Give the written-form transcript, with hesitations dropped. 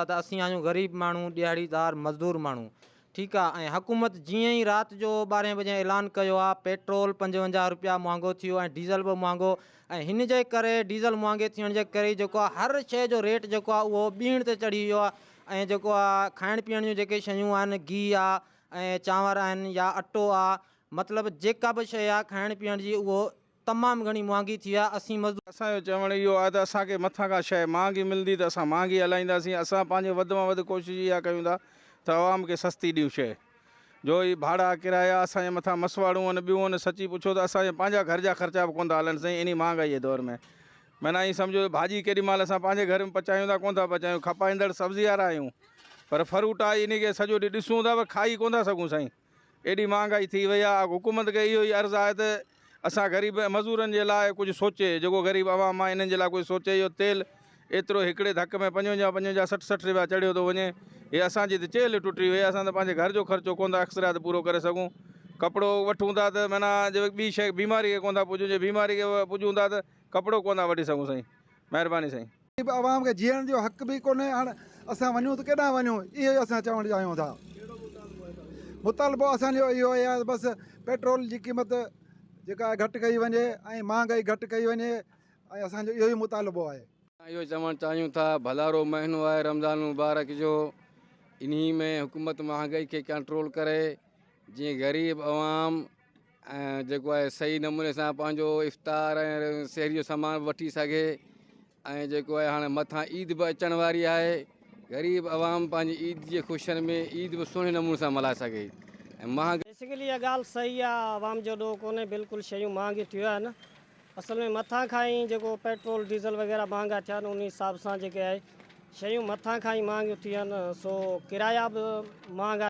ته اسين آهيون غريب ماڻهو ڏهاڙيدار مزدور ماڻهو ٺيڪ آ ۽ حڪومت جيئن ئي رات جو ٻارهين بجي اعلان ڪيو آ پيٽرول 55 روپيا مهانگو ٿي ويو ۽ ڊيزل به مهانگو ۽ هن جي ڪري ڊيزل مهانگي ٿيڻ جي ڪري جيڪو آ هر شيء جو ريٽ جيڪو آ اهو ٻيڻ تي چڙهي ويو آ ۽ جيڪو آ کائڻ پيئڻ جون جيڪي شيون آهن گيهه آ ۽ چانور آهن يا اٽو آ مطلب جيڪا به شيء آ کائڻ پيئڻ جي اهو تمام گهڻي مهانگي ٿي آهي، اسين مزدور. اسان جو چوڻ اهو آهي ته اسان کي مٿان کان شيء مهانگي ملندي ته اسان مهانگي هلائينداسين، اسان پنهنجي وڌ مان وڌ ڪوشش اها ڪيون ٿا ته عوام کي سستي ڏيون شيء جو هي ڀاڙا ڪرايا اسان جي مٿان مسواڙون آهن ٻيون آهن سچي پڇو ته اسان جا پنهنجا گهر جا خرچا به ڪونه ٿا هلن سائين انهي مهانگائي جي دور ۾ معنيٰ ائين سمجهو ته ڀاڄي ڪيڏي مهل اسان پنهنجي گهر ۾ پچايون ٿا ڪونه ٿا پچايون کپائيندڙ سبزي وارا آهيون پر فروٽ آهي انهي کي سڄو ڏينهن ڏسون ٿا پر کائي ڪونه ٿا سگهون سائين. ايڏي مهانگائي ٿي وئي آهي حڪومت کي اهو ئي عرض آهي ته اسان غريب ۽ مزورن جي لاء ڪجهه سوچي جيڪو غريب عوام آهي انهن جي لاء ڪجهه سوچي اهو تيل ايترو هڪڙي ڌڪ ۾ 55 55 60 60 رپيا چڙهيو ٿو وڃي هي اسان جي ته چيلهه ٽٽي وئي اسان ته پنهنجي گهر جو خرچو ڪونه ٿا اڪثريات پورو ڪري سگهون ڪپڙو وٺون ٿا ته معنيٰ جي ٻي شيء بيماري کي ڪونه ٿا پڄون جي بيماري کي پڄون ٿا ته ڪپڙو ڪونه ٿا وٺي سگهون سائين مهرباني سائين. غريب عوام کي جيئڻ جو حق به ڪونهي هاڻ اسان وڃون ته ڪيڏانهن وڃون اهو ئي اسان چوڻ چاهيون ٿا مطالبو اسان جو اهو ئي آهي بس پيٽرول جي قيمت جيڪا آهي گهٽ ڪئي وڃي ۽ مهانگائي گهٽ ڪئي وڃي ۽ اسان جو اهو ئي مطالبو آهي. اسان اهو چوڻ چاهيون ٿا ڀلارو مهينو آهي رمضان المبارڪ جو انهي ۾ حڪومت مهانگائي کي ڪنٽرول ڪري جيئن غريب عوام ۽ جيڪو آهي صحيح نموني سان پنهنجو افطار ۽ سحري جو سامان به وٺي سگهي ۽ جيڪو آهي هاڻي مٿان عيد به اچڻ واري آهي غريب عوام پنهنجي عيد جي خوشين ۾ عيد به سهڻي نموني سان ملهائي سگهي ۽ مهانگائي بيسيڪلي اها ڳالهه صحيح آهي عوام جو ڏوهه ڪونهي بلڪل شيون مهانگيون ٿيون آهن اصل ۾ مٿان کان ئي جيڪو پيٽرول ڊيزل وغيره مهانگا ٿيا آهن ان حساب سان جيڪي آهي شيون مٿان کان ئي مهانگيون ٿيون آهن سو ڪرايا به مهانگا.